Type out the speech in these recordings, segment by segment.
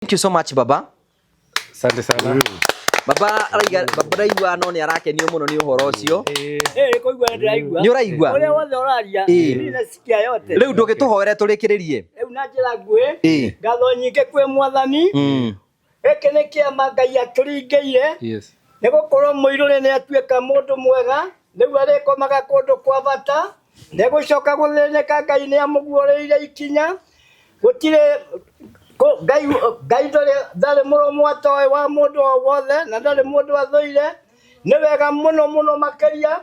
Thank you so much, baba. Asante sana. Baba araiga, baba ndaigua no nĩ arakenio mũno nĩ ũhoro ũcio. Ĩ kũigua nĩ ndĩraigua. Nĩ ũraigua? Ũrĩa wothe ũraria niĩ nasikia yote. Rĩu ndũgĩtũhoere tũrĩkĩrĩrie. Rĩu na njĩra nguhĩ, ngatho nyingĩ kwĩ Mwathani. Gĩkĩ nĩ kĩama Ngai atũringĩire. Nĩ gũkorwo mũirũrĩ nĩ atuĩka mũndũ mwega, rĩu arĩkomaga kũndũ kwa bata, ndegũcoka gũthĩnĩka. Ngai nĩ amũguũrĩire ikinya. Gũtirĩ Ngai, Ngai ndarĩ ndarĩ mũromo atoĩ wa mũndũ o wothe, na ndarĩ mũndũ athũire. Nĩ wega mũno mũno makĩria.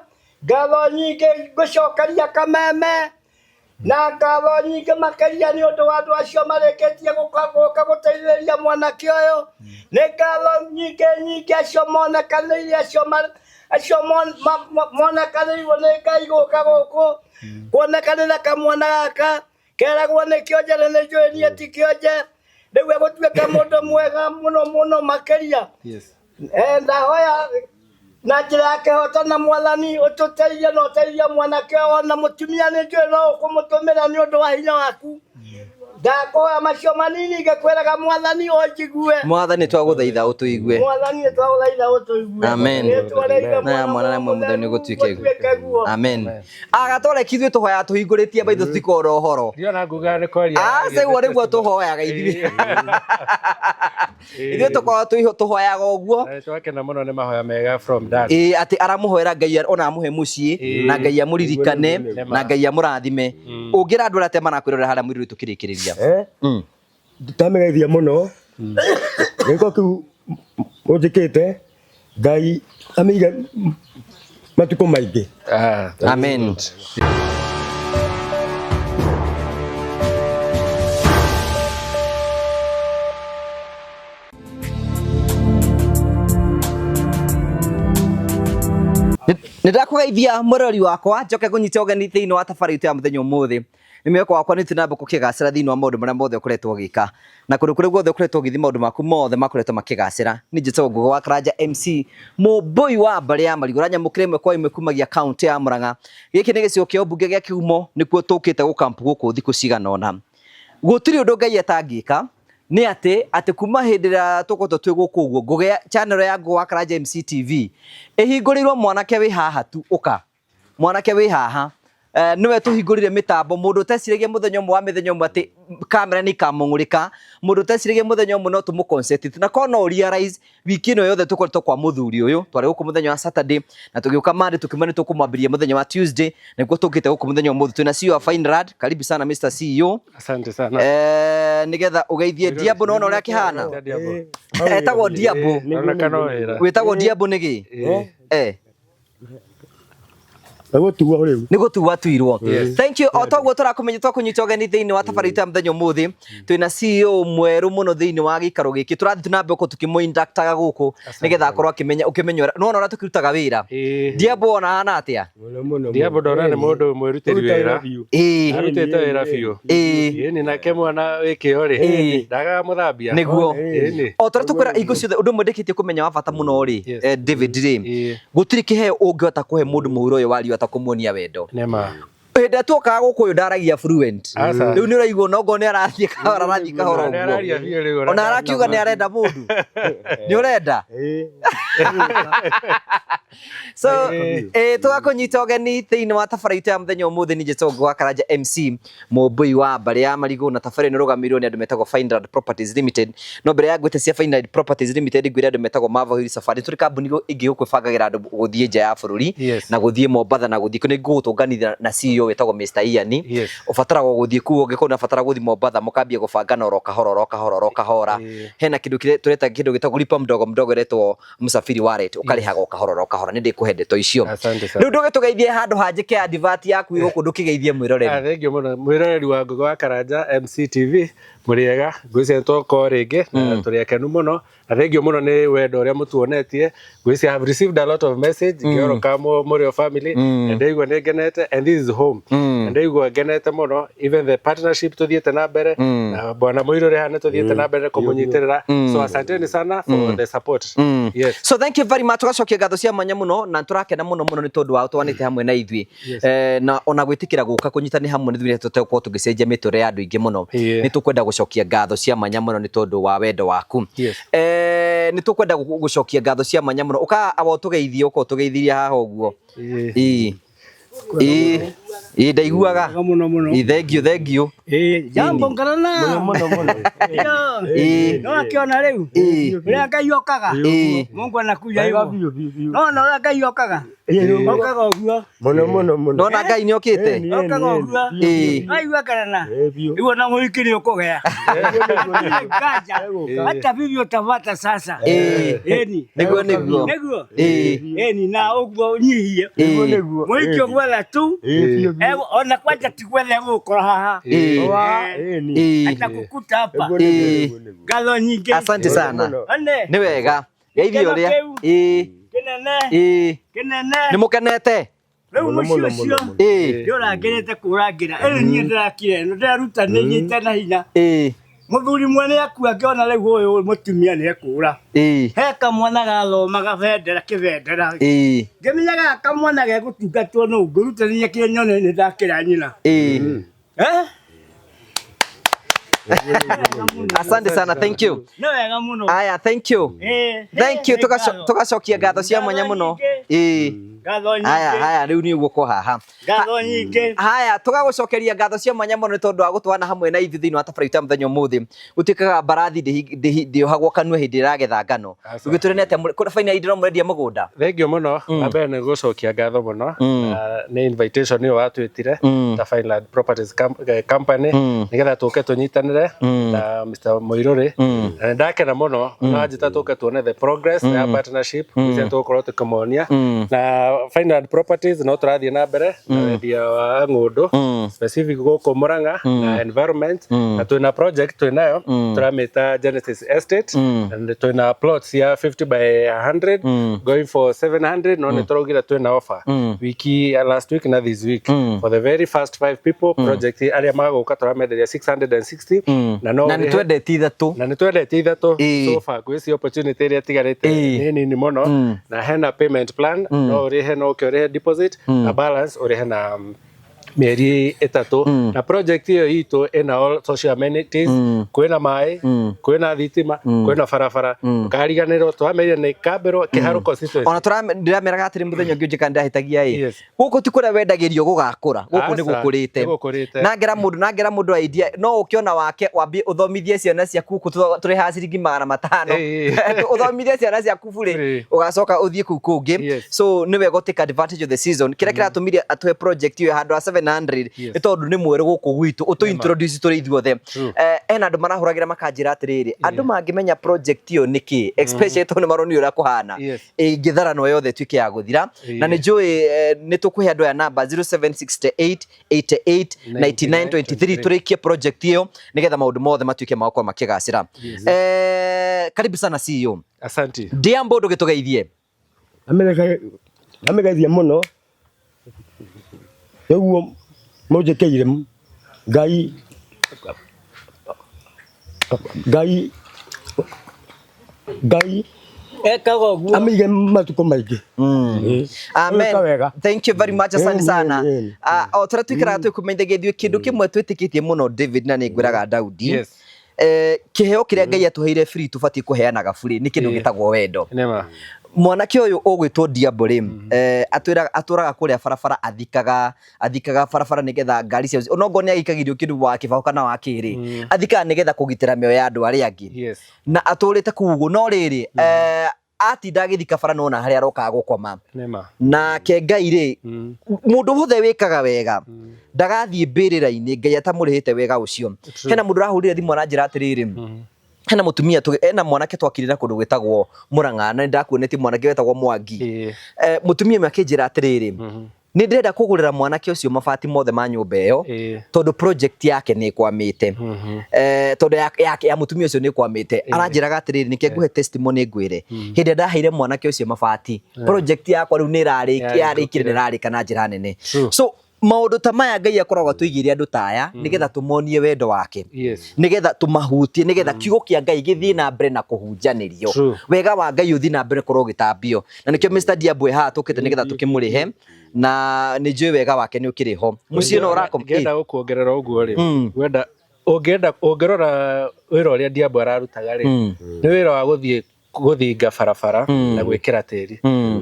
Ngatho nyingĩ ngũcokeria kameme, na ngatho nyingĩ makĩria nĩ ũndũ wa andũ acio marĩkĩtie gũka gũka gũteithĩrĩria mwanake ũyũ. Nĩ ngatho nyingĩ nyingĩ acio monekanĩire, acio acio monekanĩirwo nĩ Ngai gũka gũkũ kuonekanĩra kamwana gaka keragwo nĩ kĩonje na nĩ njũĩ niĩ ti kĩonje. Rĩu egũtuĩka mũndũ mwega mũno mũno makĩria. Ndahoya na njĩra ya kĩhoto na Mwathani ũtũteithie na ũteithie mwanake ũyũ na mũtumia nĩ njũĩ no ũkũmũtũmĩra nĩ ũndũ wa hinya waku. Ndakũhoya macio manini ngĩkwĩraga Mwathani ũnjigue. Mwathani twagũthaitha ũtũigue. Mwathani twagũthaitha ũtũigue. Amen. Rĩĩtwa rĩa Ithe, Na ya Mwana na Mwana Mũtheru nĩ gũtuĩke gũtuĩke guo. Amen. Agatoreki ithuĩ tũhoyaga tũhingũrĩtie maitho tũtikona ũhoro. Ndiona nguga nĩ kwaria. Aca ũguo nĩguo tũhoyaga ithuĩ. Ithuĩ tũkoragwo tũhoyaga ũguo. Twakena mũno nĩ mahoya mega from dad. Ĩĩ atĩ aramũhoera Ngai ona amũhe mũciĩ na Ngai amũririkane na Ngai amũrathime. Ũngĩra andũ arĩa te marakwĩrorera harĩa mũirũrĩ tũkĩrĩkĩrĩria. Ndamĩgeithia mũno. Gĩko kĩu ũnjĩkĩte, Ngai amĩige matukũ maingĩ. Amen. Nĩ ndakũgeithia mũrori wakwa, njoke ngũnyite ũgeni thĩinĩ wa tabarĩra itũ ya mũthenya ũmũthĩ. Nĩ mwĩhoko wakwa nĩ tũrĩ na mbere gũkĩgacĩra thĩinĩ wa maũndũ marĩa mothe ũkoretwo ũgĩka. Na kũndũ kũrĩa guothe ũkoretwo ũgĩthiĩ maũndũ maku mothe makoretwo makĩgacĩra. Niĩ njĩtagwo Ngũgĩ wa Karanja MC, mũmbũi wa mbarĩ ya Marigũ. Ũranyamũkĩra ĩmwe kwa ĩmwe kumagia kaũntĩ ya Murang'a. Gĩkĩ nĩ gĩcigo kĩa ũmbunge gĩa Kĩhumo, nĩkuo tũkĩte gũkampu gũkũ thikũ cigana ũna. Gũtirĩ ũndũ Ngai atangĩka, nĩ atĩ atĩ kuma hĩndĩ ĩrĩa tũkoretwo twĩ gũkũ ũguo, Ngũgĩ channel ya Ngũgĩ wa Karanja MC TV ĩhingũrĩirwo mwanake wĩ haha tu, ũka. Mwanake wĩ haha nĩwe tũhingũrire mĩtambo, mũndũ ũteciragia mũthenya ũmwe wa mĩthenya ũmwe atĩ kamera nĩ ikamũng'ũrĩka, mũndũ ũteciragia mũthenya ũmwe no tũmũ concentrate na korwo no ũ realize wiki ĩno yothe tũkoretwo kwa mũthuri ũyũ, twarĩ gũkũ mũthenya wa Saturday na tũgĩũka Monday tũkiuma nĩ tũkũmwambĩrĩria mũthenya wa Tuesday, nĩguo tũkĩte gũkũ mũthenya wa ũmũthĩ twĩna CEO wa Fineland. Karibu sana Mr. CEO. Asante sana. Nĩgetha ũgeithie Diambo, nĩwona ũrĩa akĩhana? Etagwo Diambo. Aroneka no wĩra. Wĩtagwo Diambo nĩkĩ? Nĩ gũtuo rĩu. Nĩ gũtuo atuirwo. Thank you. O toguo tũrakũmenya twakũnyita ũgeni thĩinĩ wa tabarĩra itũ ya mũthenya ũmũthĩ, twĩna CEO mwerũ mũno thĩinĩ wa gĩikaro gĩkĩ. Tũrathiĩ na mbere gũkorwo tũkĩmũ-inductaga gũkũ nĩgetha akorwo akĩmenya ũkĩmenya ũrĩa nĩwona ũrĩa tũkĩrutaga wĩra. Diambo wona ahana atĩa? Mũno mũno. Diambo ndona nĩ mũndũ mwĩrutĩri wĩra. Arutĩte wĩra biũ. Ĩni nake mwana wĩ kĩo rĩ, ndagaga mũthambia. Nĩguo. O ta ũrĩa tũkwĩra hingo ciothe, ũndũ ũmwe ndĩkĩtie kũmenya wa bata mũno rĩ, David rĩ, gũtirĩ kĩheo ũngĩhota kũhe mũndũ mũhuro ũyũ wa riũa ta kũmuonia wendo. Nĩma. Hĩndĩ ĩrĩa tuokaga gũkũ ũyũ ndaragia fluent. Aca. Rĩu nĩ ũraigua no ngorwo nĩ arathiĩ kahora, arathiĩ kahora Nĩ ũguo. araria biũ rĩu. Ona arakiuga nĩ arenda mũndũ. Nĩ ũrenda? So, tũgakũnyita ũgeni thĩinĩ wa tabarĩra itũ ya mũthenya ũmũthĩ. Niĩ njĩtagwo Ngũgĩ wa Karanja MC, mũmbũi wa mbarĩ ya Marigũ, na tabarĩra ĩno ĩrũgamĩrĩirwo nĩ andũ metagwo Fineland Properties Limited. No mbere ya ngwĩte cia Fineland Properties Limited, ngwĩre andũ metagwo Marvel Hill Safari. Tũrĩ kambuni ĩngĩ gũkũ ĩbangagĩra andũ gũthiĩ nja ya bũrũri na gũthiĩ Mombatha na gũthiĩ nĩ ngũgũtũnganithia na CEO wĩtagwo Mr. Ian. Ũbataraga gũthiĩ kuo, ũngĩkorwo ũrabatara gũthiĩ Mombatha, mũkambia gũbangana oro kahora oro kahora oro kahora. Hena kĩndũ kĩrĩa tũreta kĩndũ gĩtagwo lipa mdogo mdogo, ĩretwo Msafiri Wallet, ũkarĩhaga o kahora o kahora. Nĩ ndĩkũhe ndeto icio. Asante sana. Rĩu ndũgĩtũgeithie handũ ha njĩke advert yaku gũkũ, ndũkĩgeithie mwĩroreri. Thank you mũno mwĩroreri wa Ngũgĩ wa Karanja MC TV, mũrĩ ega, ngwĩciria nĩtwoka o rĩngĩ na tũrĩ akenu mũno, na thank you mũno nĩ wendo ũrĩa mũtuonetie. Ngwĩciria I have received a lot of message ngĩoroka mũrĩ o family, na ndaigua nĩ ngenete, and this is home, na ndaigua ngenete mũno, even the partnership tũthiĩte na mbere na bwana Mũirũrĩ haha, nĩ tũthiĩte na mbere kũmũnyitĩrĩra, so asanteni sana for the support. Yes. So thank you very much. Tũgacokia ngatho cia mwanya mũno na tũrakena mũno mũno nĩ tondũ wa twanĩte hamwe na ithuĩ. Na ona gwĩtĩkĩra gũka kũnyitanĩra hamwe na ithuĩ tũtegũkorwo tũgĩcenjia mĩtũrĩre ya andũ aingĩ mũno. Nĩ tũkwenda gũcokia Gũcokia ngatho cia mwanya mũno nĩ tondũ wa wendo waku. Yes. Nĩ tũkwenda gũcokia ngatho cia mwanya mũno. Ũka awa ũtũgeithie, ũka ũtũgeithirie haha ũguo. Ĩĩ. Ĩĩ. Ĩĩ, ndaiguaga. Muno muno. Ĩĩ, thank you, thank you. Ĩĩ, jambo ngarana. Muno muno. Ĩĩ. No akiona rĩu Ĩĩ. ũrĩa Ngai okaga. Ĩĩ. Mungu anakuja Wega hivyo. biũ biũ biũ. No na ũrĩa Ngai okaga. Ĩĩ. Okaga ũguo. Muno muno muno. Nona Ngai nĩ okĩte. Ĩĩ, Okaga ũguo. Ĩĩ. Aigua ngarana. Ĩĩ, biũ. Iwo na mũhiki nĩ ũkũgĩa. Nganja. Hata bibi utapata sasa. Ĩĩ. Ĩni. Nĩguo nĩguo. Nĩguo. Ĩĩ. Ĩni na ũguo ũnyihie. Ĩĩ. Nĩguo. Mũhiki ũgwetha tu. Ĩĩ, biũ biũ. Ona kwanja ti gwetha egũgũkora haha. Ĩĩ. Wa, ĩĩ ni. Ĩĩ. Atakukuta hapa. Nĩguo, nĩguo, nĩguo. Ngatho nyingĩ. Asante sana. One. Nĩ wega. Geithia Gĩkeno ũrĩa. kĩu. Ĩĩ. Kĩnene. Ĩĩ. Kĩnene. Nĩ mũkenete? Rĩu Mũno, mũciĩ mũno, ũcio mũno, mũno. Ĩĩ. ndĩũrangĩrĩte kũrangĩra ĩrĩ niĩ ndĩrakire ĩno ndĩrarutanĩirie na hinya. Ĩĩ. Mũthuri mwene akua ngĩona rĩu ũyũ mũtumia nĩ ekũra. Ĩĩ. He kamwana gathomaga bendera kĩbendera. Ĩĩ. Ngĩmenya gaka kamwana gegũtungatwo nũ ngũrutanĩria kĩrĩa nyone nĩ ndakĩra nyina. Ĩĩ. Eh? Asante sana, thank you. Nĩ wega mũno. Aya, thank you. Ĩĩ. Thank you. Nĩ ngatho. Tugacokia ngatho cia mwanya mũno. Ĩĩ. Ngatho Haya, nyingĩ. haya, rĩu nĩ guoko haha. Ngatho nyingĩ. Haya, tũgagũcokeria ngatho cia mwanya mũno nĩ tondũ wa gũtwana hamwe na ithuĩ thĩinĩ wa tabarĩra itũ ya mũthenya ũmũthĩ. Gũtuĩkaga mbarathi ndĩohagwo kanua hĩndĩ ĩragetha ngano. Aca. Ũgĩtwĩre atĩa kũrĩa finally ndĩrona mũrendia mũgũnda. Thank you mũno. Wa mbere nĩ gũcokia ngatho mũno na nĩ invitation ĩyo watwĩtire ta Fineland Properties Company nĩgetha tũke tũnyitanĩre na Mr. Mũirũrĩ, na nĩ ndakena mũno na wanjĩta tũke tuone the progress ya partnership icio tũgũkorwo tũkĩmonia. Na Fineland Properties no tũrathiĩ na mbere na wendia wa ng'ũndũ specific gũkũ Murang'a na environment, na twĩna project twĩnayo tũramĩta Genesis Estate, and twĩna plots ya 50 by 100 going for 700, no nĩ tũraugire twĩna offer wiki ya last week na this week for the very first five people project arĩa magũka tũramenderia 660 na no Na nĩ ũrĩhe- twendetie ithatũ. Na nĩ twendetie ithatũ Ĩĩ. so far. Gwĩ ci opportunity ĩrĩa ĩtigarĩte Ĩĩ. nĩ nini mũno, na hena payment plan, no ũrĩhe no ũke ũrĩhe deposit na balance ũrĩhe na mĩeri 3. Na project ĩyo itũ ĩna all social amenities, kwĩna maĩ, kwĩna thitima, kwĩna barabara. Ndũkariganĩrwo twamerire nĩ Kambĩrwo Kĩharũ constituency. Ona ndĩrameraga atĩrĩ mũthenya ũngĩ ũnjĩka ndahĩtagia ĩ. Yes. Gũkũ ti kũrĩa wendagĩrio gũgakũra, gũkũ nĩ Aca, gũkũrĩte. nĩ gũkũrĩte. Na ngera mũndũ na ngera mũndũ idea no ũkĩona wake wambie ũthomithie ciana ciaku gũkũ tũrĩhaga ciringi 500. Ĩĩ. Ũthomithie ciana ciaku burĩ, Ĩĩ. ũgacoka ũthiĩ kũu kũngĩ. Yes. So nĩ wega take advantage of the season. Kĩrĩa kĩratũmire atũhe project ĩyo handũ ha 700 Yes. nĩ tondũ nĩ mwerũ gũkũ gwitũ, ũtũ introduce tũrĩ ithuothe. True. Hena andũ marahũragĩra makanjĩra atĩrĩrĩ, andũ mangĩmenya project ĩyo nĩkĩ, especially tondũ nĩ maronire ũrĩa kũhana, Yes. ĩngĩtharanwo yothe ĩtuĩke ya gũthira. Na nĩ njũĩ nĩ tũkũhe andũ aya namba 0768 88 99 23 tũrĩkie project ĩyo nĩgetha maũndũ mothe matuĩke ma gũkorwo makĩgacĩra. Karibu sana CEO. Asante. Ndiambo, ndũgĩtũgeithie. Ndamĩgeithia mũno nĩguo mũnjĩkĩire Ngai Ngai Ngai Ekaga ũguo. amĩige matukũ maingĩ. Ĩĩ. Amen. Wĩka wega. Thank you very much, asante Ĩĩ, sana. ĩĩ, ĩĩ. O tũrĩa tũikaraga twĩkũmenyithagia ithuĩ kĩndũ kĩmwe twĩtĩkĩtie mũno David, na nĩ ngwĩraga Daudi. Yes. Kĩheo kĩrĩa Ngai atũheire free tũbatiĩ kũheanaga free nĩ kĩndũ gĩtagwo wendo. Nĩma. Mwanake ũyũ ũgwĩtwo Diambo rĩ, atwĩraga atũraga kũrĩa barabara, athikaga barabara nĩgetha ngari cia onokorwo nĩ agĩikagĩrio kĩndũ wa kĩbaũ kana wa kĩrĩ, athikaga nĩgetha kũgitĩra mĩoyo ya andũ arĩa angĩ. Yes. Na atũrĩte kũu ũguo, no rĩrĩ, atinda agĩthika bara nona harĩa arokaga gũkoma. Nĩma. Nake Ngai rĩ, mũndũ wothe wĩkaga wega ndagathiĩ mbĩrĩra-inĩ Ngai atamũrĩhĩte wega ũcio. Hena mũndũ ũrahũrire thimũ aranjĩra atĩrĩrĩ, hena mũtumia hena mwanake twakire na kũndũ gwĩtagwo Mũrang'a, na nĩndakuonetie mwanake wetagwo Mwangi. Ĩĩ. Mũtumia ũmwe akĩnjĩra atĩrĩrĩ, nĩ ndĩrenda kũgũrĩra mwanake ũcio mabati mothe ma nyũmba ĩyo tondũ project yake nĩ ĩkwamĩte. Tondũ ya mũtumia ũcio nĩ ĩkwamĩte. Aranjĩraga atĩrĩrĩ, nĩkĩo ngũhe testimony ngwĩre, hĩndĩ ĩrĩa ndaheire mwanake ũcio mabati, project yakwa rĩu nĩ yarĩkire na ĩrarĩka na njĩra nene. True. So maũndũ ta maya Ngai akoragwo atũigĩire andũ ta aya nĩgetha tũmonie wendo wake, Yes. nĩgetha tũmahutie, nĩgetha kiugo kĩa Ngai gĩthiĩ na mbere na kũhunjanĩrio, True. wega wa Ngai ũthiĩ na mbere korwo ũgĩtambio. Na nĩkĩo Mr. Diambo haha tũkĩte nĩgetha tũkĩmũrĩhe, na nĩ njũĩ wega wake nĩ ũkĩrĩ ho mũciĩ no ũrakom. Ngenda gũkuongerera ũguo rĩ, ngwenda Ũngĩenda ũngĩrora wĩra ũrĩa Diambo ararutaga rĩ, nĩ wĩra wa gũthiĩ gũthinga barabara na gwĩkĩra tĩri.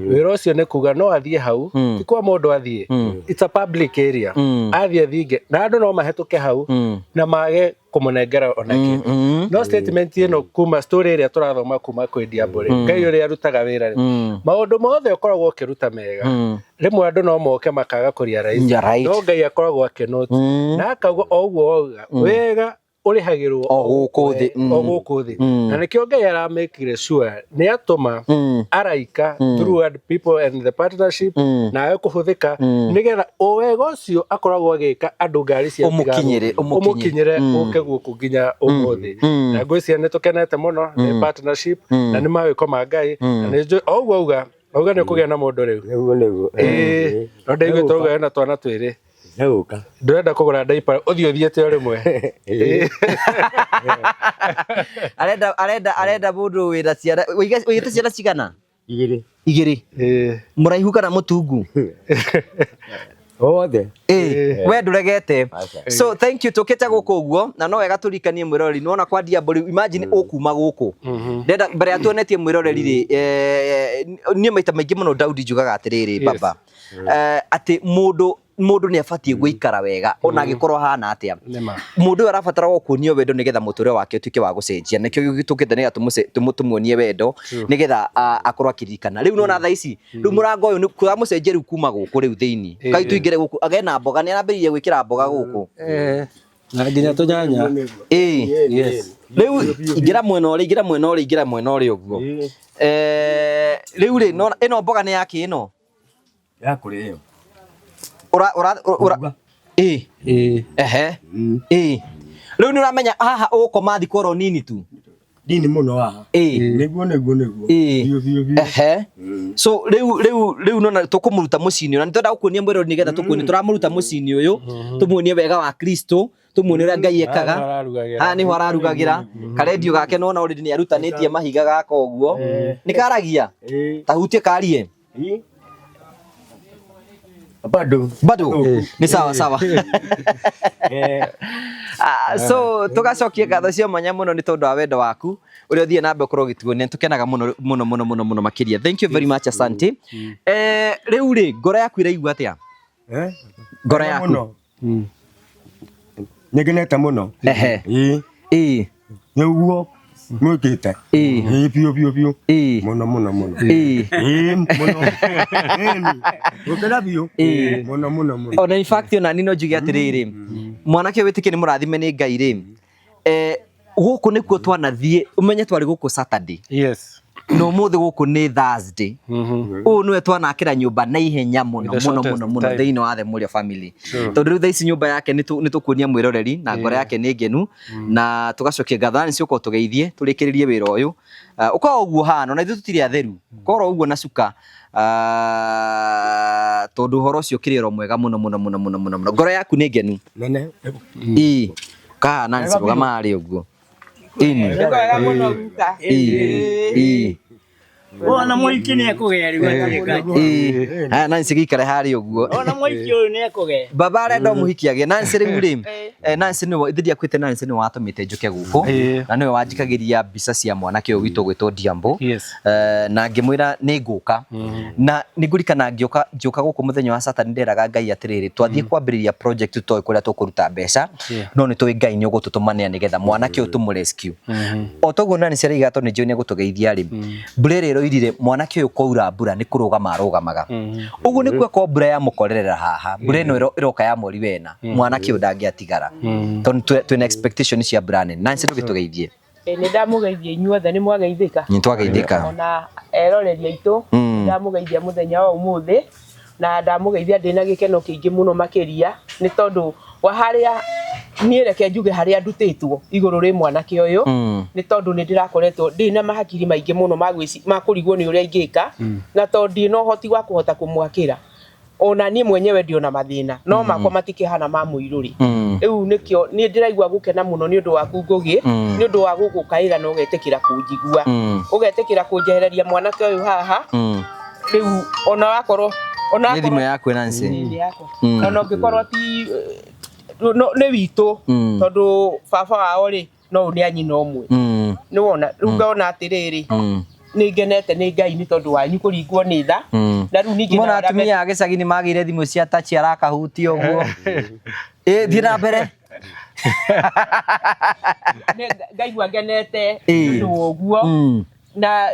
Wĩra ũcio nĩ kuga no athiĩ hau, ti kwa mũndũ athiĩ, it's a public area, athiĩ athinge na andũ no mahĩtũke hau na mage kũmũnengera ona kĩ. No statement ĩno kuma story ĩrĩa tũrathoma kuma kwĩ Diambo rĩ, Ngai ũrĩa arutaga wĩra rĩ, maũndũ mothe ũkoragwo ũkĩruta mega, rĩmwe andũ no moke makaga kũ realize, Yeah, right. no Ngai akoragwo akĩnote na akauga o ũguo wauga wega ũrĩhagĩrwo O gũkũ thĩ. O gũkũ thĩ, na nĩkĩo Ngai aramĩkire sure nĩ atũma araika through and people and the partnership nawe kũhũthĩka, nĩgetha o wega ũcio akoragwo agĩka andũ ngari cia Ũmũkinyĩre, ũmũkinyĩre. Ũmũkinyĩre ũke gũkũ nginya ũmũthĩ. Na ngwĩciria nĩ tũkenete mũno nĩ partnership na nĩ mawĩko ma Ngai, na nĩ njũĩ o ũguo auga auga nĩ ũkũgĩa na mũndũ rĩu. Nĩguo nĩguo. Ĩĩ, no ndaiguĩte auga ena twana twĩrĩ. Nĩgũka. Ndũrenda kũgũra diaper ũthiĩ ũthiĩte o rĩmwe. Ĩĩ. Arenda mũndũ wĩna ciana. Wĩigĩte ciana cigana? Igĩrĩ. Igĩrĩ. Ĩĩ. Mũraihu kana mũtungu? Othe. Ĩĩ, we ndũregete. Aca. So thank you, tũkĩte gũkũ ũguo na no wega tũrikanie mwĩroreri nĩwona kwa Diambo rĩu, imagine ũkuma gũkũ ndenda mbere ya tuonetie mwĩroreri rĩ, niĩ maita maingĩ mũno Daudi njugaga atĩrĩrĩ, baba, atĩ mũndũ nĩ abatiĩ gũikara wega ona angĩkorwo hana atĩa. Nĩma. Mũndũ ũyũ arabatara o kuonio wendo nĩgetha mũtũrĩre wake ũtuĩke wa gũcenjia. Nĩkĩo gĩtũkĩte nĩgetha tũmuonie wendo nĩgetha akorwo akĩririkana rĩu nona thaa ici rĩu mũrango ũyũ nĩ kũramũcenjia rĩu kuma gũkũ rĩu thĩinĩ kai tũingĩre gũkũ agĩe na mboga, nĩ arambĩrĩirie gwĩkĩra mboga gũkũ. Na nginya tũnyanya. Ĩĩ. Yes. Rĩu ingĩra mwena ũrĩa, ingĩra mwena ũrĩa, ingĩra mwena ũrĩa ũguo. Rĩu rĩ ĩno mboga nĩ yake ĩno. Ya kũrĩo. Ura ura ura ĩĩ. Ĩĩ. Ehe, ĩĩ, rĩu nĩ ũramenya haha ũgũkoma thikũ oro nini tu. Nini mũno haha. Ĩĩ. Nĩguo nĩguo nĩguo. Ĩĩ. Biũ biũ biũ. Ehe, so rĩu nona tũkũmũruta mũciĩ-inĩ, na nĩtwenda gũkuonia mwĩrori nĩgetha tũkuonie tũramũruta mũciĩ-inĩ ũyũ, tũmuonie wega wa Kristo, tũmuonie ũrĩa Ngai ekaga. Haha ararugagĩra. Haha nĩho ararugagĩra karendio gake, nona already nĩ arutanĩtie mahiga gaka ũguo nĩ karagia. Ĩĩ. Tahutie karie. Ĩĩ. Bado. Bado nĩ sawa sawa. So tugacokia ngatho cia mwanya mũno nĩ tondũ wa wendo waku ũrĩa ũthiĩ na mbere ũkorwo ũgĩtuonia. Nĩ tũkenaga mũno mũno mũno mũno mũno makĩria. Thank you very much, asante. Rĩu rĩ, ngoro yaku ĩraigua atĩa? Eh? Ngoro yaku. Mũno. Nĩngenete mũno. Ehe. Ĩĩ. Ĩĩ. Nĩguo mwĩkĩte. Ĩĩ. Ĩĩ biũ biũ biũ. Ĩĩ. Mũno mũno mũno. Ĩĩ. Ĩĩ mũno. Ĩĩ. Gũkena biũ. Ĩĩ. Mũno mũno mũno. Ona in fact ona niĩ no njuge atĩrĩrĩ, mwanake ũyũ wĩtĩkie nĩ mũrathime nĩ Ngai rĩ, gũkũ nĩkuo twanathiĩ, ũmenye twarĩ gũkũ Saturday na ũmũthĩ gũkũ nĩ Thursday. Ũyũ nĩwe twanakĩra nyũmba na ihenya mũno The mũno shortest mũno mũno time. thĩinĩ wa the Mũrĩo family, tondũ rĩu thaa ici nyũmba yake nĩ tũkuonia mwĩroreri na ngoro yake nĩ ngenu, na tũgacokia ngatho nĩ ciũka ũtũgeithie tũrĩkĩrĩrie wĩra ũyũ. Ũkorwo ũguo hana na ithuĩ tũtirĩ atheru, korwo ũguo na cuka. Tondũ ũhoro ũcio ũkĩrĩ oro mwega mũno mũno mũno mũno mũno mũno, ngoro yaku nĩ ngenu. Nene. Ĩĩ, kaha Nancy, rũgama harĩa ũguo. Ĩni. Nĩ kwega mũno guka. Ĩĩ ĩĩ. Ona mũhiki nĩ ekũgĩa rĩu atarĩ nganja. Ĩĩ, haya Nancy gĩikare harĩa ũguo. Ona mũhiki ũyũ nĩ ekũgĩa. Baba arenda mũhiki agĩe. Nancy rĩu rĩ, Nancy nĩwe ithe ndiakwĩte, Nancy nĩwe watũmĩte njũke gũkũ na nĩwe wanjikagĩria mbica cia mwanake ũyũ witũ gwĩtwo Diambo. Na ngĩmwĩra nĩ ngũka, na nĩ ngũririkana ngĩũka ngĩũka gũkũ mũthenya wa Saturday, nderaga Ngai atĩrĩrĩ, twathiĩ kwambĩrĩria project tũtoĩ kũrĩa tũkũruta mbeca, no nĩ tũĩ Ngai nĩ ũgũtũtũmanĩra nĩgetha mwanake ũyũ tũmũ rescue. O toguo Nancy araiga tondũ nĩ njũĩ nĩ egũtũgeithia rĩ, mbura ĩrĩa ĩroirire mwanake ũyũ kwaura mbura nĩ kũrũgama arũgamaga ũguo, nĩ kuga kwa mbura yamũkorerera haha, mbura ĩno ĩroka ya mweri wena, mwanake ũyũ ndangĩatigara tondũ twĩna expectation cia mbura nene. Nancy, ndũgĩtũgeithie. Nĩ ndamũgeithia inyuothe, nĩ mwageithĩka? Nĩ twageithĩka. Ona eroreri aitũ, ndamũgeithia mũthenya wa ũmũthĩ, na ndamũgeithia ndĩna gĩkeno kĩingĩ mũno makĩria, nĩ tondũ wa harĩa niĩ, reke njuge harĩa ndutĩtwo igũrũ rĩ mwanake ũyũ, nĩ tondũ nĩ ndĩrakoretwo ndĩna mahakiri maingĩ mũno ma kũrigwo nĩ ũrĩa ingĩka, na tondũ ndirĩ na ũhoti wa kũhota kũmwakĩra, ona niĩ mwenyewe ndiona mathĩna no makwa matikĩhana ma mũirũrĩ. Rĩu nĩkĩo niĩ ndĩraigua gũkena mũno nĩ ũndũ waku Ngũgĩ, nĩ ũndũ wa gũgũkaĩra na ũgetĩkĩra kũnjigua, ũgetĩkĩra kũnjehereria mwanake ũyũ haha. Rĩu ona wakorwo ona Nĩ thimũ yaku, Nancy? Nĩ yakwa. Ona ũngĩkorwo ti Nĩ witũ tondũ baba wao rĩ no nĩ a nyina ũmwe. Nĩ wona rĩu ngona atĩrĩrĩ, nĩ ngenete nĩ Ngai nĩ tondũ wanyu kũringwo nĩ tha. Na rĩu ningĩ Mona na arĩa atumia a gĩcagi nĩ magĩire thimũ cia touch arakahutia ũguo. Ĩ, thiĩ na mbere. Ngaigua ngenete nĩ ũndũ wa ũguo. Na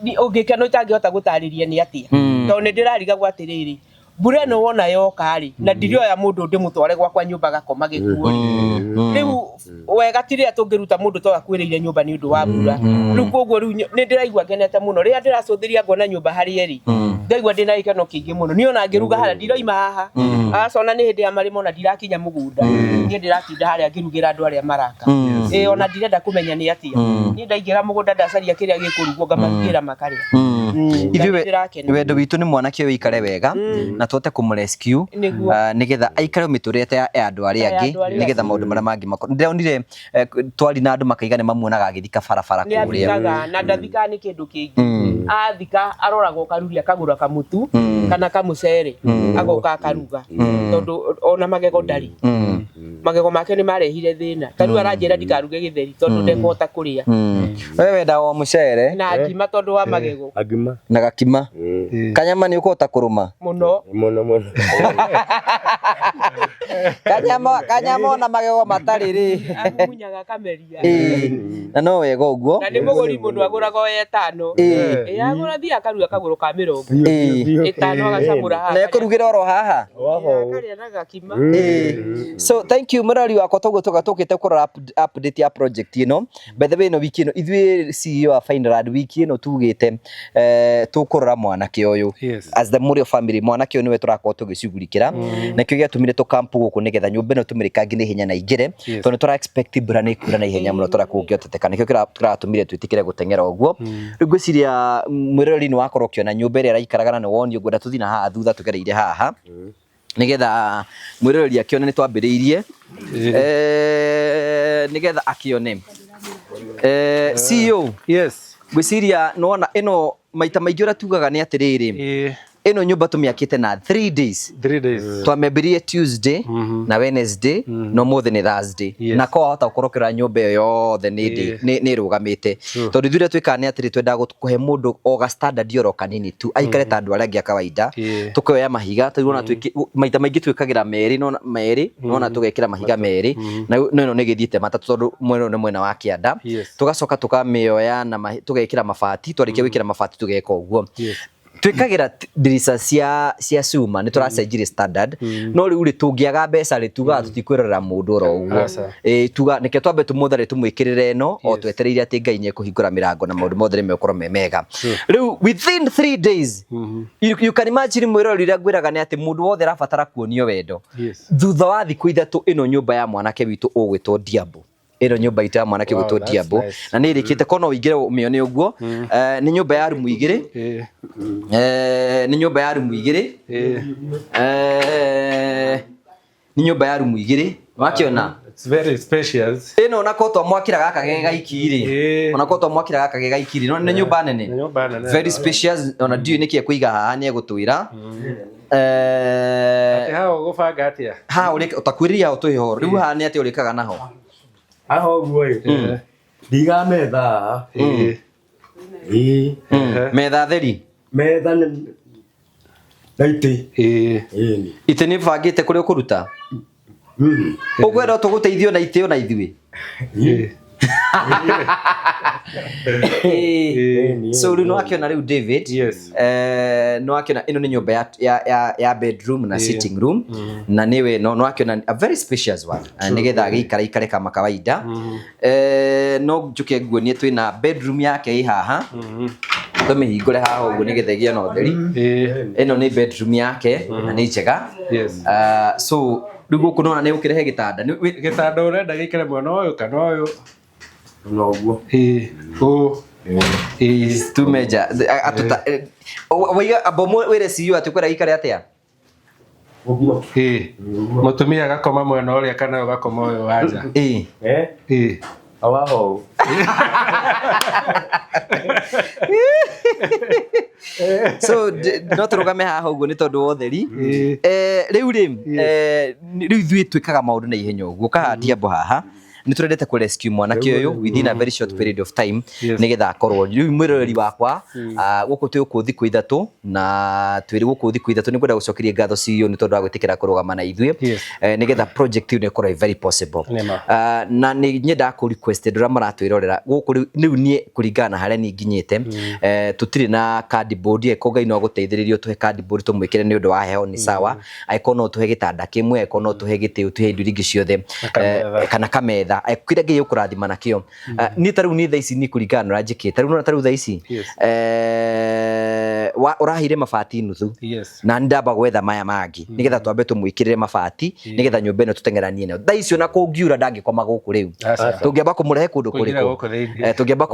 ũngĩkeno itangĩhota gũtarĩria nĩ atĩa, tondũ nĩ ndĩrarigagwo atĩrĩrĩ, mbura ĩno wona yoka rĩ, na ndirioya mũndũ ndĩmũtware gwakwa nyũmba gakoma gĩkuo rĩ. Rĩu wega ti rĩrĩa tũngĩruta mũndũ to akuĩrĩire nyũmba nĩ ũndũ wa mbura. Rĩu koguo rĩu nĩ ndĩraigua ngenete mũno rĩrĩa ndĩracũthĩria ngona nyũmba harĩa ĩrĩ, ngaigua ndĩna gĩkeno kĩingĩ mũno. Niĩ ona ngĩruga harĩa ndiroima haha, aca ona nĩ hĩndĩ ya marĩma ona ndirakinya mũgũnda, niĩ ndĩratinda harĩa ngĩrugĩra andũ arĩa maraka. Ĩ, ona ndirenda kũmenya nĩ atĩa, niĩ ndaingĩra mũgũnda ndacaria kĩrĩa gĩkũrugwo ngamarugĩra makarĩa. Ithuĩ Ndĩrakena. Wendo witũ nĩ mwanake ũyũ aikare wega na tũhote kũmũrescue Nĩguo. Nĩgetha aikare mĩtũrĩre ta ya andũ arĩa Ya angĩ, andũ arĩa nĩgetha maũndũ marĩa mangĩ makorwo. Ndĩronire twari na andũ makaiga nĩ mamuonaga agĩthika barabara Nĩ kũrĩa. athikaga na ndathikaga nĩ kĩndũ kĩngĩ, athika aroragwo karuria akagũra kamũtu kana kamũcere agoka akaruga, tondũ ona magego ndarĩ. Magego make nĩ marehire thĩna, ta rĩu aranjĩra ndikaruge gĩtheri tondũ ndekũhota kũrĩa. We wendaga o mũcere na ngima tondũ wa magego. Agima. Na gakima. Kanyama nĩ ũkũhota kũrũma? Mũno. Mũno mũno. Kanyama, kanyama ona magego matarĩ rĩ. Amumunyaga akameria. Ĩĩ. Na no wega ũguo. Na nĩ mũgũri mũndũ agũraga o 5. Ĩ, agũra thiĩ akaruga kagũrũ ka mĩrongo ĩtano agacamũra haha. Na ekũrugĩra oro haha. Waho. Akarĩa na gakima. Ĩĩ. So thank you mũrori wakwa, toguo toga tũkĩte kũrora update ya project ĩno. By the way, ĩno wiki ĩno ithuĩ CEO wa Fineland wiki ĩno tugĩte tũkũrora mwanake ũyũ as the Mũrĩo family, mwanake ũyũ nĩwe tũrakorwo tũgĩcugurikĩra, nakĩo gĩatũmire tũkampu gũkũ nĩgetha nyũmba ĩno tũmĩrĩkangie na ihenya na ingĩre, tondũ nĩ tũra expect mbura nĩ ĩkura na ihenya mũno tũrĩa kũngĩhoteteka, nĩkĩo kĩratũmire twĩtĩkĩre gũteng'era ũguo. Rĩu ngwĩciria mwĩroreri nĩ wakorwo ũkĩona nyũmba ĩrĩa araikaraga na nĩ wonio, ngwenda tũthiĩ na haha thutha tũgereire haha nigetha mwĩroreri akĩone nĩ twambĩrĩirie, nigetha akĩone. CEO, ngwĩciria nĩwona ĩno maita maingĩ ũrĩa tugaga nĩ atĩrĩrĩ, ĩno nyũmba tũmĩakĩte na 3 days. 3 days. Twamĩambĩrĩirie Tuesday na Wednesday na ũmũthĩ nĩ Thursday. Na ko wahota gũkorwo ũkĩrora nyũmba ĩyo yothe nĩ ĩrũgamĩte, tondũ ithuĩ ũrĩa twĩkaga nĩ atĩrĩ, twendaga kũhe mũndũ o ga standard oro kanini tu aikare ta andũ arĩa angĩ a kawaida. Tũkoya mahiga ta rĩu ona maita maingĩ twĩkagĩra merĩ, no merĩ nona tũgekĩra mahiga merĩ, na no ĩno nĩ ĩgĩthiĩte matatũ tondũ mwena ũyũ nĩ mwena wa kĩanda. Tũgacoka tũkamĩoya na tũgekĩra mabati, twarĩkia gwĩkĩra mabati tũgeka ũguo. Twĩkagĩra ndirica cia cuma, nĩ tũracenjirie standard, no rĩu rĩ tũngĩaga mbeca rĩ tugaga tũtikwĩrorera mũndũ oro ũguo. Aca. Ĩ, tuga nĩkĩo twambe tũmũthare tũmwĩkĩrĩre ĩno o twetereire atĩ Ngai nĩ ekũhingũra mĩrango na maũndũ mothe nĩ megũkorwo me mega. Rĩu within 3 days you can imagine mwĩroreri, ũrĩa ngwĩraga nĩ atĩ mũndũ wothe arabatara kuonio wendo. Thutha wa thikũ 3 ĩno nyũmba ya mwanake witũ ũgwĩtwo Diambo, ĩno nyũmba itũ ya mwanake ũgwĩtwo That's Diambo nice. na nĩ ĩrĩkĩte ko no ũingĩre ũmĩone ũguo. Nĩ nyũmba ya rumu 2. Nĩ nyũmba ya rumu 2. Nĩ nyũmba ya rumu 2 wakĩona. It's very spacious. Ĩno ona ko twamwakĩra gaka ge gaiki rĩ, ona ko twamwakĩra gaka ge gaiki rĩ, no nĩ nyũmba nene. Nĩ nyũmba nene. Very spacious, ona ndiũĩ nĩkĩ ekũiga haha, nĩ egũtwĩra. Atĩ haha ũgũbanga atĩa? Haha ũtakwĩrĩria hau tũhe ũhoro rĩu, haha nĩ atĩa ũrĩkaga naho? Haha ũguo ĩ, ndiga metha haha. Ĩĩ. Metha theri. Metha na itĩ. Ĩni. Itĩ nĩ bangĩte kũrĩa ũkũruta? Ũkwenda tũgũteithio na itĩ ona ithuĩ? So rĩu nĩwakĩona rĩu David, nĩwakĩona ĩno nĩ nyũmba ya bedroom na sitting room, na nĩwe no nĩwakĩona a very spacious one. Nĩgetha agĩikara ikare kama kawaida. No njũke nguonie twĩna bedroom yake ĩ haha, tũmĩhingũre haha ũguo nĩgetha ĩgĩe na ũtheri. Ĩno nĩ bedroom yake na nĩ njega. So rĩu gũkũ nĩwona nĩ ũkĩrehe gĩtanda. Gĩtanda ũrenda gĩikare mwena ũyũ kana ũyũ? Na ũguo. Ũũ. Is too major. Atuta waiga abo wĩre CEO atĩ kwĩra gĩikare atĩa? Ũguo. Mũtumia agakoma mwena ũrĩa kana ũgakoma ũyũ wa nja? Awaho. So no tũrũgame haha ũguo nĩ tondũ wa ũtheri. Rĩu rĩ, rĩu ithuĩ twĩkaga maũndũ na ihenya ũguo kahatia mbo haha nĩ tũrendete kũ rescue mwanake ũyũ within a very short period of time, nĩgetha akorwo rĩu mwĩroreri wakwa, gũkũ twĩ gũkũ thikũ 3 na twĩrĩ gũkũ thikũ 3. Nĩ ngwenda gũcokeria ngatho CEO nĩ tondũ wa gwĩtĩkĩra kũrũgama na ithuĩ, nĩgetha project ĩyo ĩkorwo ĩ very possible. Nĩma. Na nĩ nyendaga kũ request andũ arĩa maratwĩrorera gũkũ rĩu niĩ kũringana na harĩa niĩ nginyĩte, tũtirĩ na cardboard. Angĩkorwo Ngai no agũteithĩrĩrie ũtũhe cardboard tũmwĩkĩre nĩ ũndũ wa heho, nĩ sawa. Angĩkorwo no ũtũhe gĩtanda kĩmwe, angĩkorwo no ũtũhe gĩtĩ, ũtũhe indo iria ingĩ ciothe, Kametha. Kana kametha, kĩrĩa Ngai egũkũrathima nakĩo. Niĩ ta rĩu, niĩ thaa ici, niĩ kũringana na ũrĩa njĩkĩte rĩu, nona ta rĩu thaa ici, ũraheire mabati nuthu, na nĩ ndamba gwetha maya mangĩ nĩgetha twambe tũmwĩkĩrĩre mabati nĩgetha nyũmba ĩno tũteng'eranie nayo. Thaa ici ona kũngiura ndangĩkoma gũkũ rĩu. Aca. Tũngĩamba kũmũrehe kũndũ Kũingĩra kũrĩkũ? gũkũ thĩinĩ. Tũngĩamba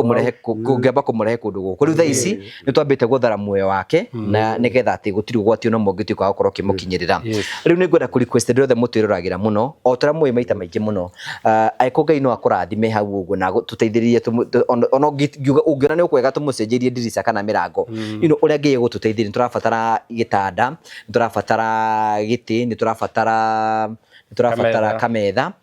kũmũrehe kũndũ gũkũ. Rĩu thaa ici nĩ twambĩte gũthara muoyo wake na nĩgetha atĩ gũtirĩ ũgwati ona ũmwe ũngĩtuĩka wa gũkorwo ũkĩmũkinyĩrĩra. Rĩu nĩ ngwenda kũ request andũ othe mũtwĩroragĩra mũno o ta ũrĩa mũĩ maita maingĩ mũno, angĩkorwo Ngai no akũrathime hau ũguo na tũteithĩrĩrie, ona ũngĩona nĩ ũkwega tũmũcenjerie ndirica kana mĩrango, ũrĩa Ngai egũtũteithĩrĩria. Nĩ tũrabatara gĩtanda, nĩ tũrabatara gĩtĩ, nĩ tũrabatara kametha.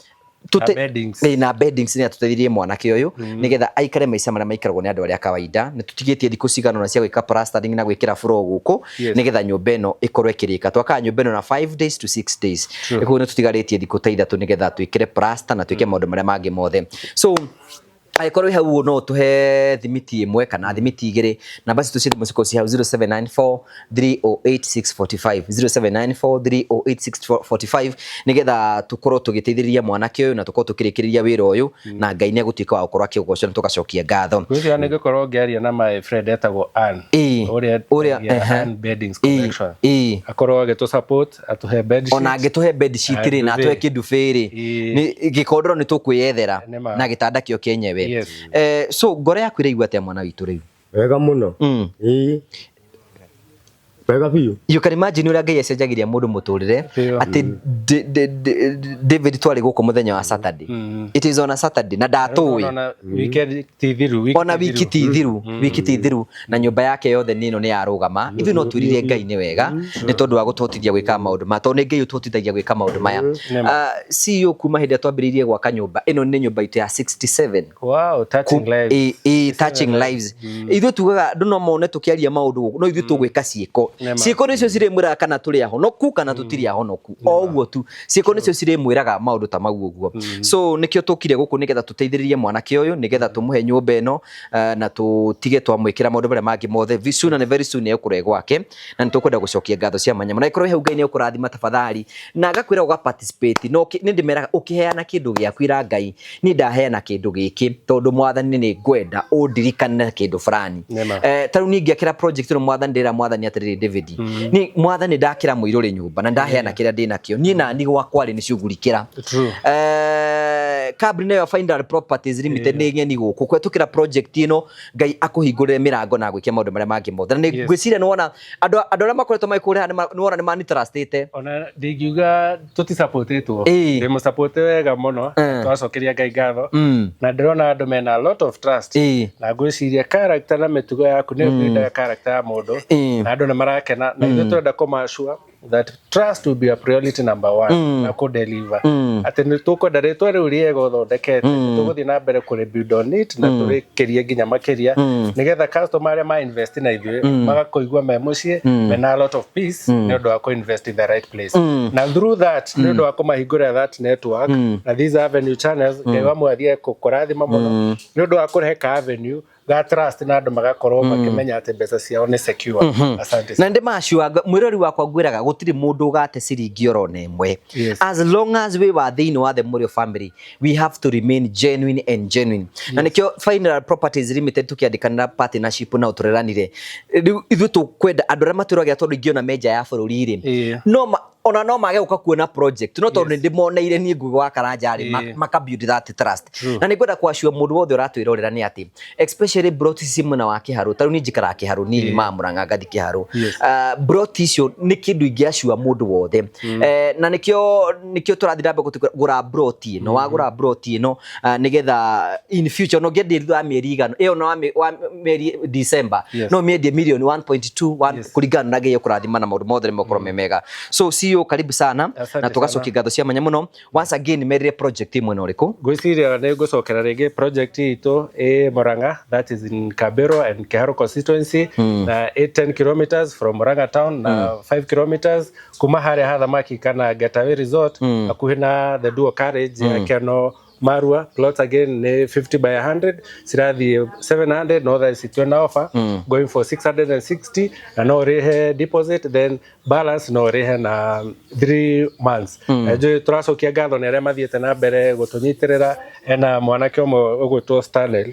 Na beddings. Na beddings, nĩ atũteithirie mwanake ũyũ nĩgetha aikare maica marĩa maikaragwo nĩ andũ arĩa kawaida. Nĩ tũtigĩtie thikũ cigana ũna cia gwĩka plastering na gwĩkĩra floor gũkũ, nĩgetha nyũmba ĩno ĩkorwo ĩkĩrĩka. Twakaga nyũmba ĩno na 5 days to 6 days. Koguo nĩ tũtigarĩtie thikũ ta 3 nĩgetha twĩkĩre plaster na twĩke maũndũ marĩa mangĩ mothe. So angĩkorwo wĩ hau ũguo no ũtũhe thimiti ĩmwe kana thimiti 2. Namba citũ cia thimũ cikorwo ci hau, 0794 308 645, 0794 308 645, nĩgetha tũkorwo tũgĩteithĩrĩria mwanake ũyũ na tũkorwo tũkĩrĩkĩrĩria wĩra ũyũ, na Ngai nĩ egũtuĩka wa gũkorwo akĩũgocwo na tũgacokia ngatho. Ngwĩciria nĩ ngũkorwo ngĩaria na my friend etagwo Ann, ũrĩa Ann Beddings Collection, akorwo agĩtũ support, atũhe bed sheet. Ona angĩtũhe bed sheet rĩ, na atũhe kĩndubĩ rĩ, gĩkondoro nĩ tũkwĩyethera, na gĩtanda kĩo kĩenyewe. So ngoro yaku ĩraigua atĩa, mwana witũ, rĩu? Wega mũno. Ĩĩ, wega biũ. You can imagine ũrĩa Ngai acenjagĩria mũndũ mũtũrĩre, atĩ David twarĩ gũkũ mũthenya wa Saturday. It is on a Saturday na ndatũĩ. Ona weekend ti thiru, wiki ona ti wiki thiru. Ti thiru, wiki ti thiru, na nyũmba yake yothe nĩ ĩno nĩ yarũgama. Ithuĩ no twĩrire Ngai nĩ wega nĩ tondũ wa gũtũhotithia gwĩka maũndũ maya, tondũ nĩ Ngai ũtũhotithagia gwĩka maũndũ maya. CEO, kuma hĩndĩ ĩrĩa twambĩrĩirie gwaka nyũmba ĩno, nĩ nyũmba itũ ya 67. Wow, touching lives. Ĩ, touching lives. Ithuĩ tugaga andũ no mone tũkĩaria maũndũ gũkũ, no ithuĩ tũgwĩka ciĩko. Ciĩko nĩcio cirĩmwĩraga kana tũrĩ ahonoku kana tũtirĩ ahonoku. O ũguo tu, ciĩko nĩcio cirĩmwĩraga maũndũ ta mau ũguo. So nĩkĩo tũkire gũkũ nĩgetha tũteithĩrĩrie mwanake ũyũ, nĩgetha tũmũhe nyũmba ĩno, na tũtige twamwĩkĩra maũndũ marĩa mangĩ mothe. Soon and very soon nĩ egũkorwo gwake, na nĩ tũkwenda gũcokia ngatho cia mwanya mũno. Angĩkorwo hau Ngai nĩ egũkũrathima, tafadhali, na ngakwĩra ũga participate, no nĩ ndĩmeraga ũkĩheana kĩndũ gĩaku, ĩra Ngai, niĩ ndaheana kĩndũ gĩkĩ tondũ Mwathani nĩ ngwenda ũndirikane na kĩndũ fulani. Ta rĩu niĩ ngĩakĩra project ĩno Mwathani, ndĩra Mwathani atĩrĩrĩ, David, niĩ Mwathani ndakĩra mũirũrĩ nyũmba na ndaheana kĩrĩa ndĩnakĩo niĩ, nani gwakwa rĩ nĩcugurikĩra. Kambuni nayo Final Properties Limited nĩ ng'eni gũkũ kũhetũkĩra project ĩno. Ngai akũhingũrĩre mĩrango na gwĩke maũndũ marĩa mangĩ mothe. Na nĩ ngwĩciria nĩ wona andũ arĩa makoretwo magĩkũrĩha, nĩ wona nĩ manitrustĩte. Ona ndingiuga tũtisupportĩtwo, ndĩmũsupport wega mũno. Twacokeria Ngai ngatho, na ndĩrona andũ mena a lot of trust, na ngwĩciria character na mĩtugo yaku nĩyo ĩbuildaga character ya mũndũ, na andũ nĩ marakena, na ithuĩ tũrenda kũmacua that trust will be a priority number one, na kũ deliver atĩ nĩ tũkwenda rĩtwa rĩu rĩega ũthondekete, tũgũthiĩ na mbere kũ rebuild on it na tũrĩkĩrie nginya makĩria, nĩgetha customer arĩa ma invest na ithuĩ magakũigua me mũciĩ, mena a lot of peace nĩ ũndũ wa kũ invest in the right place, na through that nĩ ũndũ wa kũmahingũrĩra that network na these avenue channels. Ngai wa mwathiĩ kũrathima mũno nĩ ũndũ wa kũrehe ka avenue ga trust, na andũ magakorwo makĩmenya atĩ mbeca ciao nĩ secure. Asante. Na ndĩ macua mwĩrori wakwa, ngwĩraga gũtirĩ mũndũ ũgate ciringi oro na ĩmwe, as long as we wa thĩinĩ wa the Mũrĩo family. We have to remain genuine and genuine, na nĩkĩo Final Properties Limited tũkĩandĩkanĩra partnership nao tũreranire. Rĩu ithuĩ tũkwenda andũ arĩa matwĩragĩra, tondũ ingĩona menja ya bũrũri rĩ, no ona no mage gũka kuona project, no tondũ nĩ ndĩmoneire niĩ Ngugi wa Karanja rĩ, maka build that trust. Na nĩ ngwenda kwacua mũndũ wothe ũratwĩrorera nĩ atĩ especially Especially broti ici mwena wa Kiharu, ta rĩu niĩ njikaraga Kiharu, niĩ nyumaga Murang'a ngathi Kiharu. Yes. Broti icio nĩ kĩndũ ingĩacua mũndũ wothe. Na nĩkĩo nĩkĩo tũrathiĩ na mbere gũtũgũra broti ĩno, wagũra broti ĩno nĩgetha in future no ngĩendie thutha wa mĩeri igana ĩyo no wa mĩeri December, Yes. no mĩendie milioni 1.2 Yes. kũringana na Ngai ekũrathima na maũndũ mothe nĩmekorwo me mega. So CEO, karibu sana. Asante Na tũgacokia ngatho cia mwanya mũno once again. Merire project ĩ mwena ũrĩkũ? Ngwĩciria nĩ ngũcokera rĩngĩ project itũ ĩ Murang'a, that is in Kabero and Kiharu constituency, na ĩ 10 kilometers from Murang'a town na 5 kilometers kuma harĩa ha thamaki kana Getaway Resort, hakuhĩ na the dual carriage ya Keno Marua. Plots again nĩ 50 by 100, cirathiĩ 700, no thaa ici twĩna offer going for 660, na no ũrĩhe deposit, then balance no ũrĩhe na 3 months. Na njũĩ tũracokia ngatho nĩ arĩa mathiĩte na mbere gũtũnyitĩrĩra. Ena mwanake ũmwe ũgwĩtwo Stanley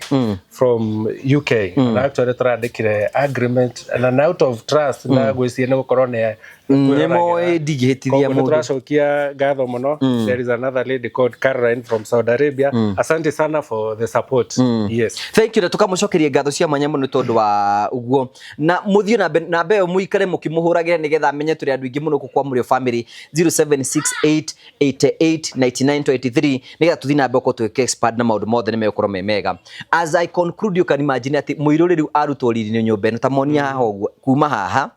from UK, na actually tũrandĩkire agreement and out of trust na ngwĩciria nĩ gũkorwo nĩ Nĩ moĩ ndingĩhĩtithia Koguo nĩ mũndũ. tũracokia ngatho mũno. There is another lady called Caroline from Saudi Arabia. Asante sana for the support. Yes. Thank you, na tukamũcokeria ngatho cia mwanya mũno tondũ wa ũguo, na mũthiĩ na mbere na mbere mũikare mũkĩmũhũragĩra nĩgetha amenye tũrĩ andũ aingĩ mũno gũkũ kwa Mũrĩo family, 0768889923, nĩgetha tũthiĩ na mbere gũkorwo tũgĩka expand na maũndũ mothe nĩ megũkorwo me mega. As I conclude, you can imagine atĩ mũirũ rĩu arutwo riri-inĩ nyũmba ĩno ta monia haha ũguo kuma haha.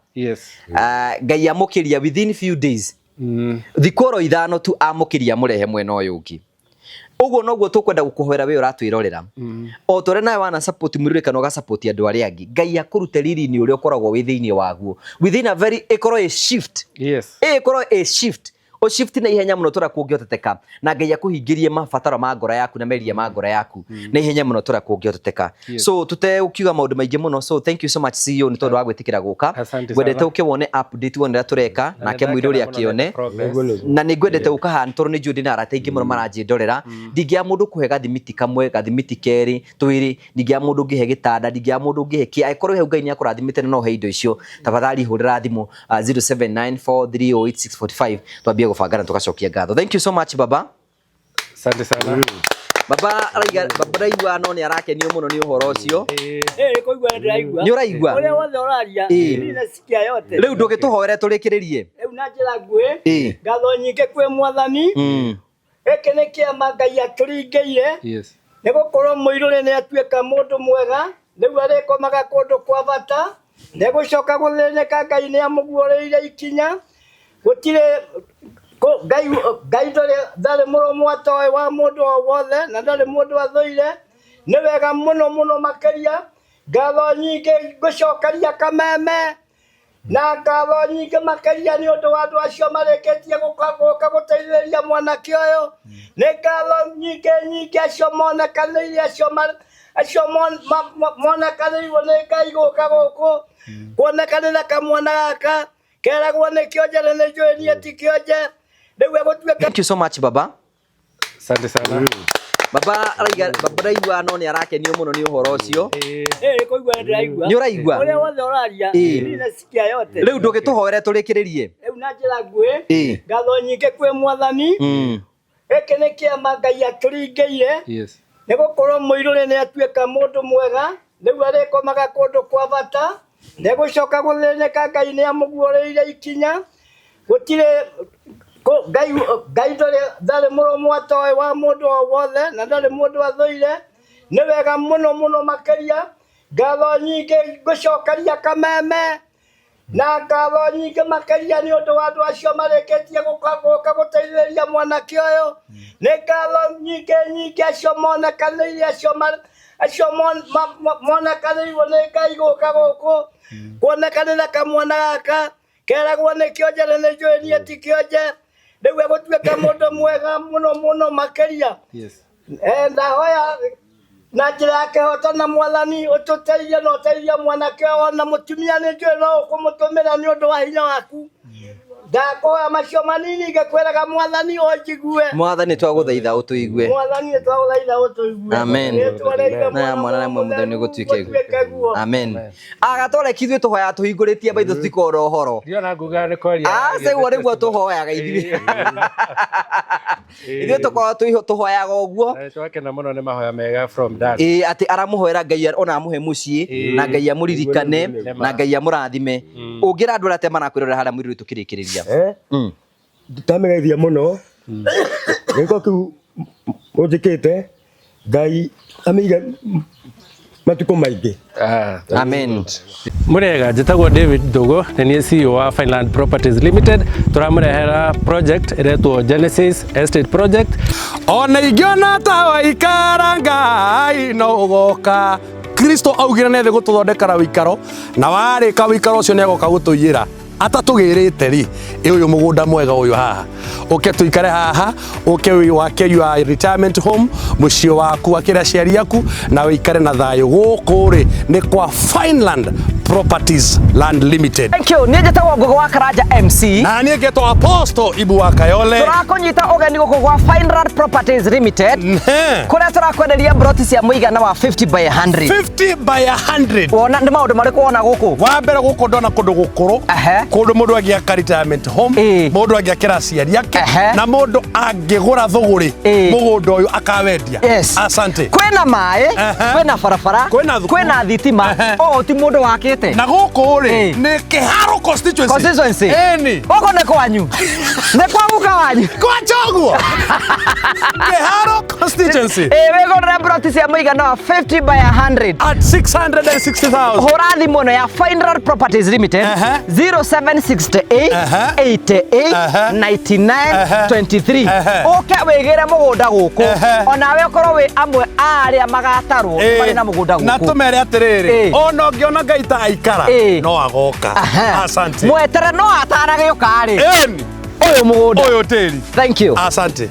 Ngai amũkĩria within few days, thikũ oro 5 tu, amũkĩria mũrehe mwena ũyũ ũngĩ. Ũguo noguo tũkwenda gũkũhoera we ũratwĩrorera, o ta ũrĩa nawe wana support mwĩrĩ kana ũga support andũ arĩa angĩ, Ngai akũrute riri-inĩ ũrĩa ũkoragwo wĩ thĩinĩ waguo within a very ĩkorwo ĩ shift. Ĩkorwo ĩ shift, o shift na ihenya mũno tũrĩa kũngĩhoteteka, na Ngai akũhingĩrie mabataro ma ngoro yaku na merirĩria ma ngoro yaku na ihenya mũno tũrĩa kũngĩhoteteka. So tũtegũkiuga maũndũ maingĩ mũno, so thank you so much, CEO, nĩ tondũ wa gwĩtĩkĩra gũka. Asante Ngwendete sana. ũke wone update, wone ũrĩa tũreka, nake mũirũ ũrĩa akĩone. Progress. Na nĩ ngwendete gũka haha tondũ nĩ njũĩ ndĩna arata aingĩ mũno maranjĩndorera. Ndingĩaga mũndũ kũhe gathimiti kamwe, gathimiti kerĩ, twĩrĩ, ndingĩaga mũndũ ũngĩhe gĩtanda, ndingĩaga mũndũ ũngĩhe kĩ. Angĩkorwo hau Ngai nĩ akũrathimĩte na no ũhe indo icio, tafadhali hũrĩra thimũ 0794308645, twambie gũbanga na tũgacokia ngatho. Thank you so much, baba. Asante sana. Baba araiga, baba ndaigua no nĩ arakenio mũno nĩ ũhoro ũcio. Ĩ kũigua nĩ ndĩraigua. Nĩ ũraigua? Ũrĩa wothe ũraria. Niĩ nasikia yote. Rĩu ndũgĩtũhoere tũrĩkĩrĩrie. Rĩu na njĩra nguhĩ, ngatho nyingĩ kwĩ mwathani. Gĩkĩ nĩ kĩama Ngai atũringĩire, nĩ gũkorwo mũirũrĩ nĩ atuĩka mũndũ mwega, rĩu arĩkomaga kũndũ kwa bata, ndegũcoka gũthĩnĩka. Ngai nĩ amũguũrĩire ikinya, gũtirĩ Ngai Ngai ndarĩ ndarĩ mũromo atoĩ wa mũndũ o wothe, na ndarĩ mũndũ athũire. Nĩ wega mũno mũno makĩria. Ngatho nyingĩ ngũcokeria kameme, na ngatho nyingĩ makĩria nĩ ũndũ wa andũ acio marĩkĩtie gũka gũka gũteithĩrĩria mwanake ũyũ. Nĩ ngatho nyingĩ nyingĩ acio monekanĩire, acio monekanĩirwo nĩ Ngai gũka gũkũ kuonekanĩra kamwana gaka keragwo nĩ kĩonje, na nĩ njũĩ niĩ ti kĩonje, rĩu egũtuĩka. Thank you so much, baba. Asante sana. Baba araiga, baba ndaigua no nĩ arakenio mũno nĩ ũhoro ũcio. Ĩ kũigua nĩ ndĩraigua. Nĩ ũraigua? Ũrĩa wothe ũraria. Niĩ nasikia yote. Rĩu ndũgĩtũhoere tũrĩkĩrĩrie. Rĩu na njĩra nguhĩ, ngatho nyingĩ kwĩ mwathani. Gĩkĩ nĩ kĩama Ngai atũringĩire, nĩ gũkorwo mũirũrĩ nĩ atuĩka mũndũ mwega, rĩu arĩkomaga kũndũ kwa bata, ndegũcoka gũthĩnĩka. Ngai nĩ amũguũrĩire ikinya, gũtirĩ Ngai Ngai ndarĩ ndarĩ mũromo atoĩ wa mũndũ o wothe, na ndarĩ mũndũ athũire. Nĩ wega mũno mũno makĩria. Ngatho nyingĩ ngũcokeria kameme, na ngatho nyingĩ makĩria nĩ ũndũ wa andũ acio marĩkĩtie gũka gũka gũteithĩrĩria mwanake ũyũ. Nĩ ngatho nyingĩ nyingĩ acio monekanĩire, acio monekanĩirwo nĩ Ngai gũka gũkũ kuonekanĩra kamwana gaka keragwo nĩ kĩonje, na nĩ njũĩ niĩ ti kĩonje, rĩu egũtuĩka mũndũ mwega mũno mũno makĩria. Ndahoya na njĩra ya kĩhoto na mwathani ũtũteithie na ũteithie mwanake ũyũ, ona mũtumia nĩ njũĩ no ũkũmũtũmĩra nĩ ũndũ wa hinya waku. Ndakũhoya macio manini ngĩkwĩraga Mwathani ũnjigue. Mwathani twagũthaitha ũtũigue. Mwathani twagũthaitha ũtũigue. Amen. Rĩĩtwa rĩa Ithe, Na ya Mwana na Mwana Muoyo Mũtheru nĩgũtuĩke gũtuĩke guo. Amen. Agatũreka ithuĩ tũhoyaga tũhingũrĩtie maitho tũtikona ũhoro. Ndiona nguga nĩ kwaria. Aca ũguo nĩguo tũhoyaga ithuĩ. Ithuĩ tũkoragwo tũhoyaga ũguo. Na twakena mũno nĩ mahoya mega from Dan. Ĩĩ atĩ aramũhoera Ngai ona amũhe mũciĩ na Ngai amũririkane na Ngai amũrathime. Ũngĩra andũ arĩa te marakwĩrorera harĩa mũirũrĩ tũkĩrĩkĩrĩria. Ndamĩgeithia mũno gĩko kĩu ũnjĩkĩte Ngai amĩige matukũ maingĩ. Amen. Murega, njĩtagwo David Ndugu, nĩ niĩ CEO wa Fineland Properties Limited. Tũramũrehera project ĩretwo Genesis Estate Project. Ona ingĩona ta waikara Ngai no ũgoka. Kristo augire nĩ thĩ gũtũthondekera wĩikaro, na warĩka wĩikaro ũcio nĩ agoka gũtũiyĩra. Atatũgĩrĩte rĩ, ĩ ũyũ mũgũnda mwega ũyũ haha, ũke tũikare haha, ũke wake your retirement home, mũciĩ waku wakĩre aciari aku, na wĩikare na thayũ. Gũkũ rĩ nĩ kwa Fineland Properties Land Limited. Thank you. Niĩ njĩtagwo Ngũgĩ wa Karanja MC. Na niĩ ngetwo Apostle Ibu wa Kayole. Tũrakũnyita ũgeni gũkũ gwa Fineland Properties Limited kũrĩa tũrakwenderia broti cia mũigana wa 50 by 100. 50 by 100. Wona nĩ maũndũ marĩkũ wona gũkũ? Wa mbere gũkũ ndona kũndũ gũkũrũ, kũndũ mũndũ angĩaka retirement home, mũndũ angĩakĩra aciari ake, na mũndũ angĩgũra thũgũrĩ mũgũnda ũyũ akawendia. Yes. Asante. Kwĩna maĩ, kwĩna barabara, kwĩna thitima, ũũ ti mũndũ wakĩte. Na gũkũ rĩ nĩ Kĩharo constituency. Constituency. Ĩni. Gũkũ nĩ kwanyu. Nĩ kwa guka wanyu. Kwa Choguo. Kĩharo constituency. Ĩ wĩgũrĩre broti cia mũigana wa 50 by 100 at 660,000. Hũra thimũ ĩno ya Fineland Properties Limited 0768 88 99 23 ũke wĩgĩre mũgũnda gũkũ onawe ũkorwo wĩ amwe a arĩa magatarwo marĩ na mũgũnda Na gũkũ. tũmere atĩrĩrĩ, ona ũngĩona Ngai ta aikara no agoka. Asante. Mwetere no ataragĩũka rĩ. Ĩni. Ũyũ mũgũnda. Ũyũ tĩri. Thank you. Asante.